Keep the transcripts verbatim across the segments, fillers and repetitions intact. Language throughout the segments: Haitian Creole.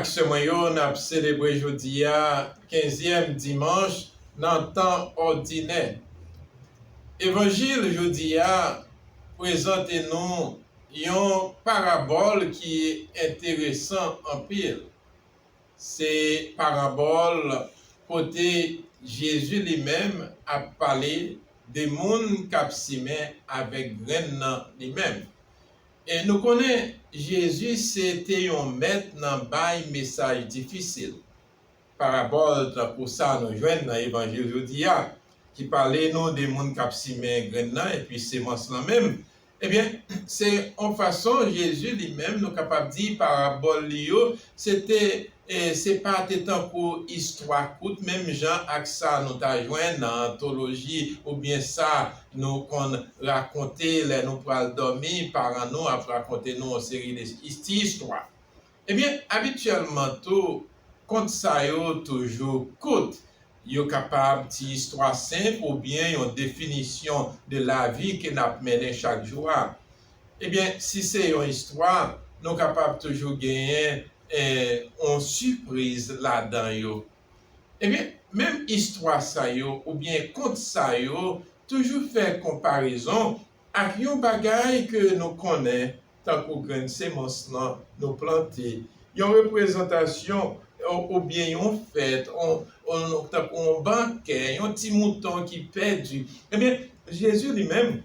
Sè mwen yo, n ap selebre jodi a kenzyèm dimanch nan tan òdinè. Evanjil jodi a prezante nou yon parabòl ki enteresan anpil. Se parabòl kote Jezi li menm ap pale de moun k ap simen avèk grenn nan li menm. E nou konnen Jezi se te yon mèt nan bay mesaj difisil. Parabòl tankou sa nou jwenn nan evanjil jodi a, ki pale nou de moun k ap simen grenn nan epi semans lan menm. Ebyen, se yon fason Jezi li menm, nou kapab di parabòl li yo, se te, e, se pa te tankou istwa kout, menm jan ak sa nou ta jwenn nan antoloji oubyen sa nou konn rakonte lè nou pral dòmi, paran nou ap rakonte nou yon seri de ti istwa. Ebyen, abityèlman tou, kont sa yo toujou kout. Yo kapab ti istwa senp oubyen yon definisyon de lavi ke n ap mennen chak jou a. Ebyen, si se yon istwa, nou kapab toujou genyen, eh, yon sipriz ladan yo. Ebyen, menm istwa sa yo oubyen kont sa yo toujou fè konparezon ak yon bagay ke nou konnen, tankou grenn semans lan nou plante, yon reprezantasyon, ou, oubyen yon fèt, on, on, tankou yon bankè, yon ti mouton ki pèdi. Ebyen, Jezi li menm,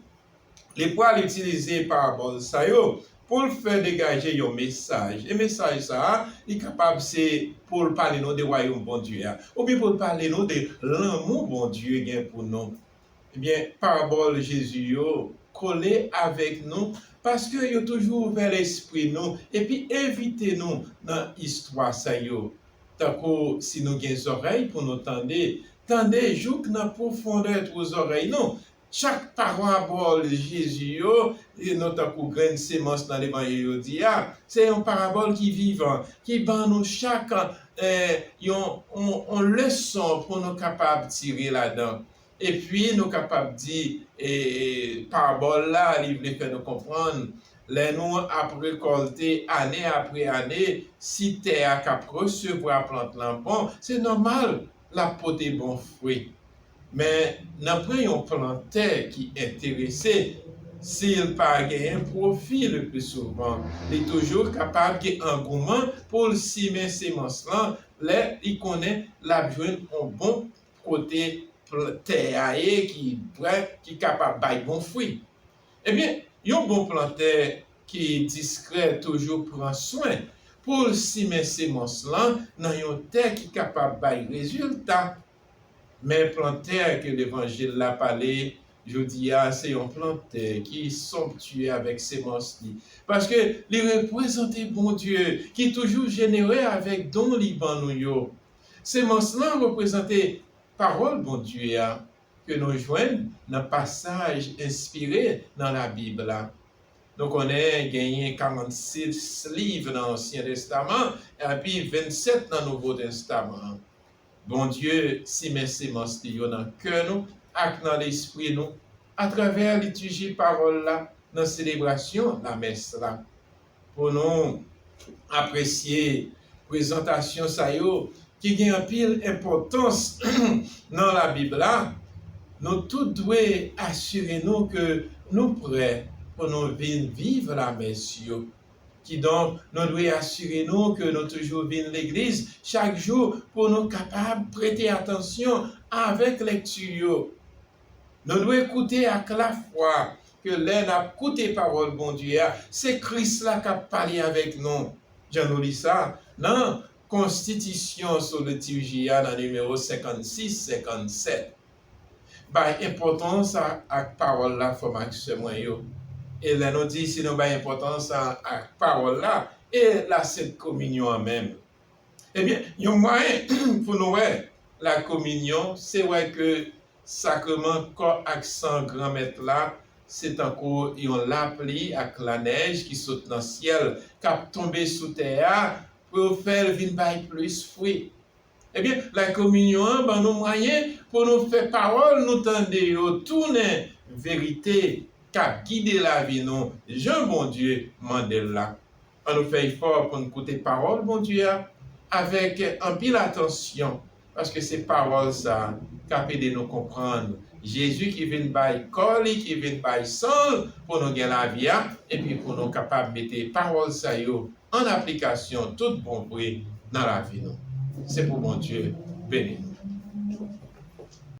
li pral itilize parabòl sa yo pou l fè degaje yon mesaj. E mesaj sa a, li kapab se pou l pale nou de wayòm Bondye a, oubyen pou l pale nou de lanmou Bondye gen pou nou. Ebyen, parabòl Jezi yo kole avèk nou, paske yo toujou ouvè lespri nou epi envite nou nan istwa sa yo. Tankou si nou gen zòrèy pou nou tande, tande jouk nan pwofondè twou zòrèy nou. Chak parabòl Jezi yo, e nou tankou grenn semans nan levanjil yo di a, se yon parabòl ki vivan, ki ban nou chak, eh, yon, yon, yon leson pou nou kapab tire ladan. Epi nou kapab di, e, e, parabòl la, li vle fè nou konprann, lè nou ap rekòlte ane apre ane, si tè a k ap resevwa plant lan bon, se nòmal, l ap pote bon fwi. Men, nanpwen yon plantè ki enterese, si l pa genyen pwofi le pli souvan, li toujou kapab gen angouman pou l simen semans lan lè li konnen l ap jwenn yon bon kote pl-, tè a ye ki prè, ki kapab bay bon fwi. Ebyen, yon bon plantè ki diskrè toujou pran swen pou l simen semans lan nan yon tè ki kapab bay rezilta. Men plantè ke levanjil la pale jodi a, se yon plantè ki sonptye avèk semans li. Paske li reprezante Bondye ki toujou jenere avèk don li ban nou yo. Semans lan reprezante pawòl Bondye a ke nou jwenn nan pasaj enspire nan Labib la. Nou konnen genyen karannsis liv nan Ansyen Testaman epi vennsèt nan Nouvo Testaman. Bondye simen semans li yo nan kè nou ak nan lespri nou atravè litiji pawòl la nan selebrasyon lamès la. Pou nou apresye prezantasyon sa yo ki gen anpil enpòtans nan Labib la, nou tout dwe asire nou ke nou prè pou nou vin viv lamès yo. Kidonk, nou dwe asire nou ke nou toujou vin legliz chak jou pou nou kapab prete atansyon avèk lekti yo. Nou dwe koute ak lafwa ke lè n ap koute pawòl Bondye a, se Kris la k ap pale avèk nou. Jan nou li sa nan Konstitisyon sou Litiji a nan nimewo senkannsis, senkannsèt. Bay enpòtans a, ak pawòl la, frè m ak sè mwen yo. E lè nou di si nou bay enpòtans a, ak pawòl la, e Lasent Kominyon an menm. Ebyen, yon mwayen pou nou wè lakominyon, se wè ke sakreman kò ak san Granmèt la, se tankou yon lapli ak lanèj ki sot nan syèl, k ap tonbe sou tè a, pou yo fè l vin bay plis fwi. Ebyen, lakominyon an ban nou mwayen pou nou fè pawòl nou tande yo tounen verite k ap gide lavi nou jan Bondye mande l la. Ann nou fè efò pou n koute pawòl Bondye a, avèk anpil atansyon, paske se pawòl sa k ap ede nou konprann Jezi ki vin bay kò li, ki vin bay san l pou nou gen lavi a, epi pou nou kapab mete pawòl sa yo an aplikasyon tout bon vre nan lavi nou. Se pou Bondye beni nou.